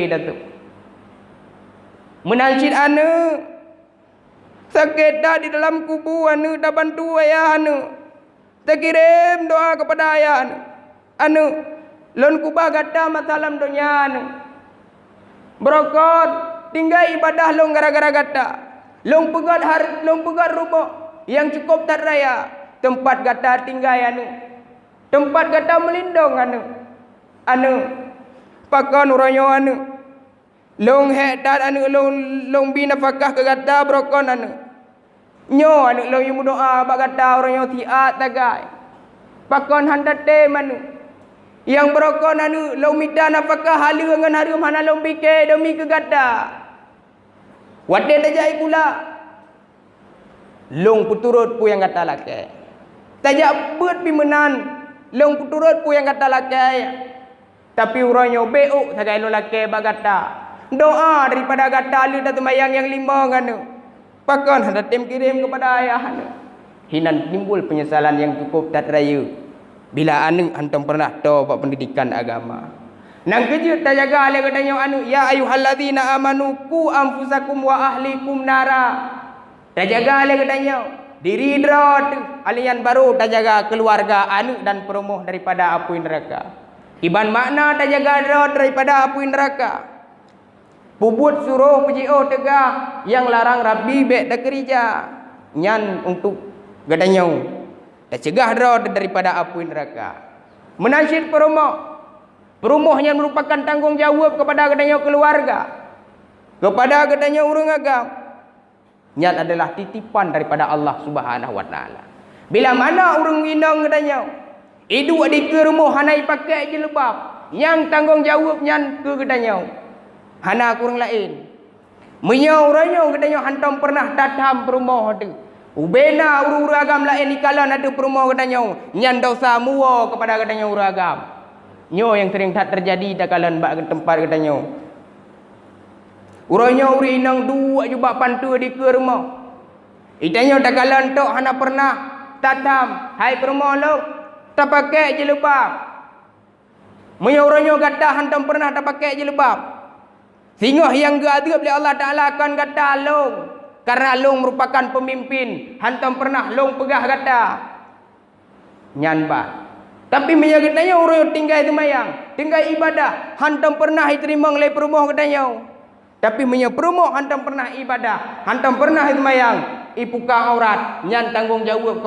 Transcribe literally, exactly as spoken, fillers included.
Datuk. Meunan cit aneuk, sakét that di dalam kubu aneuk, tabantu ayah aneuk. Takirém doa keupada ayah aneuk. Aneuk, lôn keubah gata masa lam donya aneuk. Beurokon, tinggai ibadah lôn gara-gara gata. Lôn peugöt har-, lôn peugöt rumoh nyang cukôp that raya, teumpat gata tinggai aneuk. Teumpat gata meulindong aneuk. Aneuk, pakon uroe nyoe aneuk? Lôn hék that aneuk lôn, lôn bi nafakah keu gata beurokon aneuk. Nyoe aneuk lôn yue meudoa bak gata uroe nyoe siat sagai. Pakon han tatem aneuk? Nyang beurokon aneuk lôn mita nafakah haleue ngon hareuem hana lôn pike deumi keu gata. Watée tajak sikula, lôn peuturot peue nyang gata lakée. Tajak beuet pih meunan, lôn peuturot peue nyang gata lakée. Tapi uroe nyoe bék ôk sagai lôn lakée bak gata. Doa daripada gata lheueh taseumayang nyang limong aneuk. Pakon hana tem kirém keupada ayah aneuk? Hinan timbul peunyesalan nyang cukôp that rayeuk bila aneuk hantom peureunah toe bak peundidikan agama. Nyang keujeuet tajaga lé geutanyoe aneuk, "Ya ayyuhallazina amanu qu anfusakum wa ahlikum nara." Tajaga lé geutanyoe diri droe teuh, alèh nyan barô tajaga keuluwarga, aneuk dan peurumoh daripada apui neuraka. Kiban makna tajaga droe daripada apui neuraka? Peubuet suroh peujiôh teugah, nyang larang rabi bék takeurija. Nyan untuk geutanyoe taceugah droe daripada apui neuraka. Meunan cit peurumoh, peurumoh nyan meurupakan tanggong jaweueb keupada geutanyoe keuluwarga, keupada geutanyoe ureuëng agam. Nyan adalah titipan daripada Allah Subhanahu wa Taala. Bila mana ureuëng inong geutanyoe iduek dikeue rumoh hana ipakék jilbab, nyang tanggong jaweueb nyan keu geutanyoe, hana keu ureuëng laén. Meunyoe uroe nyoe geutanyoe hantom peureunah tatham peurumoh teuh, ubena ureuëng-ureuëng agam laén ikalon ateueh peurumoh geutanyoe, nyan desya muwoe keupada geutanyoe ureuëng agam. Nyoe nyang seuring that teujadi takalon bak teumpat geutanyoe. Uroe nyoe ureuëng inong duek jubak panteue dikeue rumoh. Geutanyoe takalon tok hana peureunah tatham, hai peurumoh lôn, tapakék jilbab. Meunyoe uroe nyoe gata hantom peureunah tapakék jilbab, singoh nyang geuadeueb lé Allah Taala kon gata lôn, kareuna lôn meurupakan peumimpén, hantom peureunah lôn peugah gata. Nyan bah. Tapi meunyoe geutanyoe uroe nyoe tinggai seumayang, tinggai ibadah, hantom peureunah iteurimong lé peurumoh geutanyoe. Tapi meunyoe peurumoh hantom peureunah ibadah, hantom peureunah seumayang, ipuka aurat, nyan tanggong jaweueb